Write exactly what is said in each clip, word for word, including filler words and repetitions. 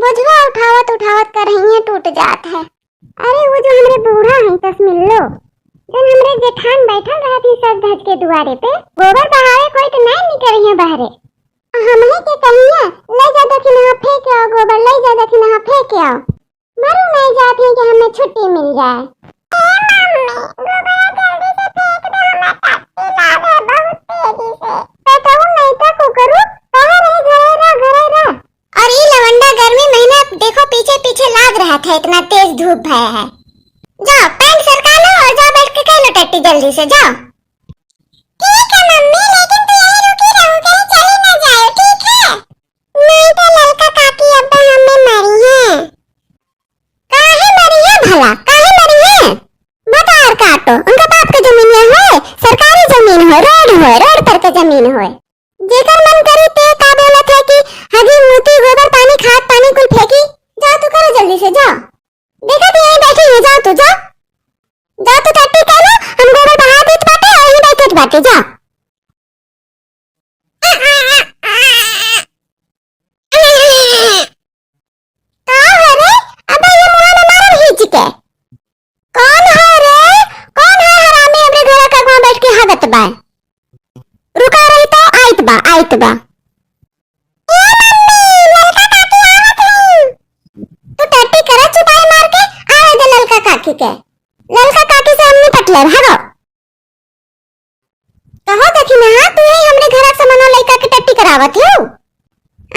बोझवा उठावत उठावत करहिया टूट जात है। अरे वो जो हमरे बूढ़ा हैं तसमिल्लो, जौन हमरे जेठान बैठल रहत ही सज धज के दुआरे पे, गोबर बहावे कोई तो नाहीं निकरिया बहरे। हमही के कहिया, "ले जा दखिनहा फेंक आओ गोबर, ले जा दखिनहा फेंक आओ।" मरू नाहीं जात है कि हमें छुट्टी मिल जाए। ए मम्मी, गोबरा जल्दी से फेंक दो, हमें टट्टी लावे बहुत तेजी से। बेटऊ नहीं तो कुकरू, कहाँ रहे, घरे रह, घरे रह। और ई लवंडा गर्मी महीना देखो पीछे पीछे लाग रहत है, इतना तेज धूप भय है। जाओ पैंट सरका लो और जाओ बैठ के कर लो टट्टी जल्दी से, जाओ। ठीक है मम्मी, लेकिन तू यहीं रुकी रहो, कहीं चली ना जाओ, ठीक है? नहीं तो ललका काकी अब हमें मारी है। काहे मारी है भला, काहे मारी है? भतार काटो, उनका बाप के जमीन है, सरकारी जमीन है, रोड है, रोड पर के जमीन है। जेकर मन करी ते का बोलत है कि हगी मूती गोबर पानी खाद पानी कुल फेंकी। जाओ तू करो जल्दी से, जाओ। देखा थी यहीं बैठी है, जाओ तू, जाओ। जाओ तू टट्टी कर लो, हम गोबर बहा देत बाटे और यहीं बैठत बाटे, जाओ। का हो रे? अबे ये मुंह में मारब खींच के। कौन है रे? कौन है हरामी हमरे घर के आगवा बैठ के हगत बा? रुका रही तो आइत बा, आइत बा। ए मम्मी, ललका काकी आवत हैं। तू टट्टी करा चुपाई मार के, आवे दे ललका काकी के। ललका काकी से हम निपट लेब, हगो। कहो दखिनहा, तू ही हमरे घर के समनवा लइका के टट्टी करावत हो?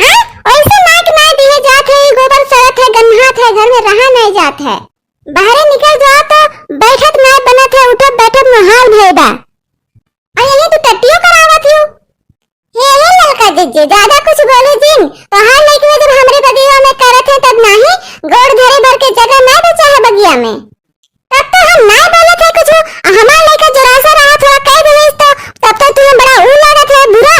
हैं? ऐसे नाक ना दिहे जात है, ई गोबर सड़त है, गन्हात है, घर में रहा नहीं जात है। बाहरे निकल जाओ तो बैठत ना बनत है, उठत बैठत मुहाल भय बा। और यही तू टट्टियों करावत हो? हे, हे ललका जिज्जी, ज्यादा कुछ बोलू जिन। तोहार लइकवा जब हमरे बगिया में करत है तब नाही, गोड़ धरे भर के जगह ना बचा है बगिया में। तब तो हम ना बोलत है कुछ, आ हमार लइका जोरासा रहा थोड़ा कह देलिस तो तब तो तुहे बड़ा ऊ लागत है बुरा।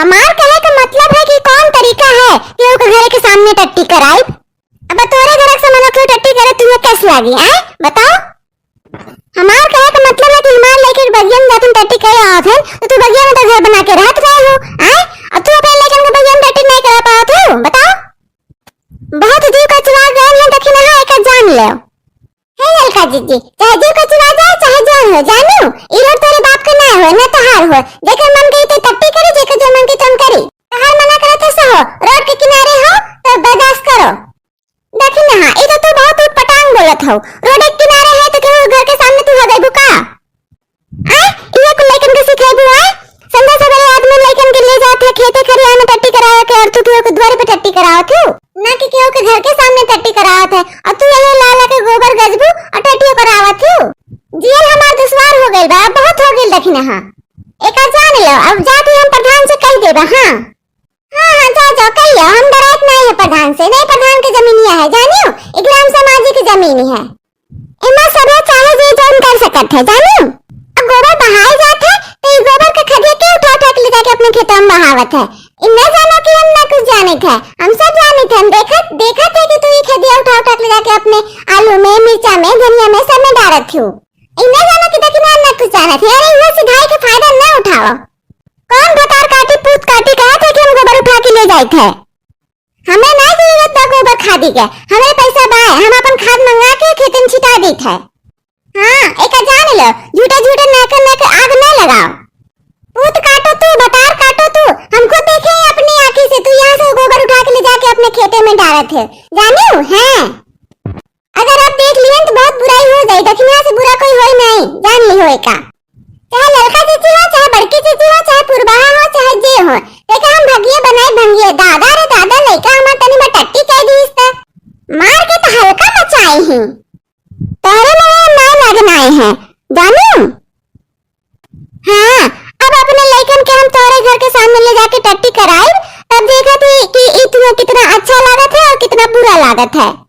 हमार कहे का मतलब है कि कौन तरीका है कि ओकर घरे के सामने टट्टी कराइब? अब तोरे घर के समनवा के टट्टी करे तुहे कैस लागी, आय? बताओ। हमार कहे का मतलब है कि हमार लइके के बगिया में जातन टट्टी करे आवत हैं, तो तू बगिया में तो घर बना के रहत रहे हो, आय? अब तू अपने लइकन के बगिया में टट्टी नहीं करा पावत हो, बताओ। बहुत जीव कचवा गए हैं, दखिनहा एका जान ले। हे ललका जिज्जी, चाहे जीव कचवा जाए, चाहे जान हो, जानू, ई रोड तोरे बाप के ना हो, ना तोहार हो, जेकर मन करी ते टट्टी करे, जेकर जो मन के तन करी। तोहार मना करत है सहो, रोड के किनारे हो तो बर्दाश्त करो। दखिनहा, ई तो तू बहुत उटपटांग बोलत हो। रोड के किनारे है तो केहू घर के सामने तू हगैबू का? आय, इहे कुल लइकन के सिखैबू आय? संझा सबेरे आदमी लइकन के ले जात है खेते खरियान में टट्टी करावे के और तू केहू के द्वारे पे टट्टी करावत हो? ना कि केहू के घर के सामने टट्टी करावत है और तू यही लाला के गोबर गजबू और टट्टियों करावत हो। जियल हमार दुश्वार हो गइल बा, अब बहुत हो गइल दखिनहा। एका जान लो, अब जात ही हम प्रधान से कह देबा, हाँ। हाँ, हाँ, जाओ, जाओ, कहियो, हम डरात नहीं है प्रधान से, नहीं प्रधान के जमीनिया है, जानियो, ई ग्राम समाज के जमीन है। एमा सभे चाहे जे जौन कर सकत है, जानियो। अब गोबर बहाए जात है, तो ई गोबर के खदिया के उठा उठा के ले जाके अपने खेतवा में बहावत है। ई न जानो कि हम ना कुछ जानित है, हम सब जानित है, हम देखत, देखत है कि तू ई खदिया उठा उठा के ले जाके अपने आलू में, मिर्चा में, धनिया में, सब में डारत हो। ई न जानो कि दखिनहा ना कुछ जानत है। अरे, इहो सिधाई के फायदा न उठाओ। कौन भतार काटी, पूत काटी कहत है कि हम गोबर उठा के ले जाइत है? हमें ना जरूरत बा गोबर खादी के, हमरे पैसा बा, हम अपन खाद मंगा के खेते में छिटा देत है। हाँ, एका जान लो, झूठे झूठे नाके नाके आग न लगाओ। पूत काटो तू, भतार काटो तू, हमको देखे हैं अपनी आँखी से, तू यहाँ से गोबर उठा के ले जाके अपने खेते में डालत है, जानियो? हैं? अगर आप देख लिहन तो बहुत बुराई हो जाई, दखिनहा से बुरा कोई होई नहीं, जान लिहो एका। चाहे ललका जीजी हो, चाहे बड़की जीजी हो, चाहे पुरबाहा हो, चाहे जे हो, देखा हम भगिए बनाए भंगिए। दादा रे दादा, लइका हमार तनी बा टट्टी कह दीस त मार के तो हल्का मचाई ही। तोहरे में ना लगनाए हैं, जानू? हाँ, अब अपने लइकन के हम तोहरे घर के सामने ले जाके टट्टी कराइब, तब देखत ही कि ई तुम्हें कितना अच्छा लागत है और कितना बुरा लागत है।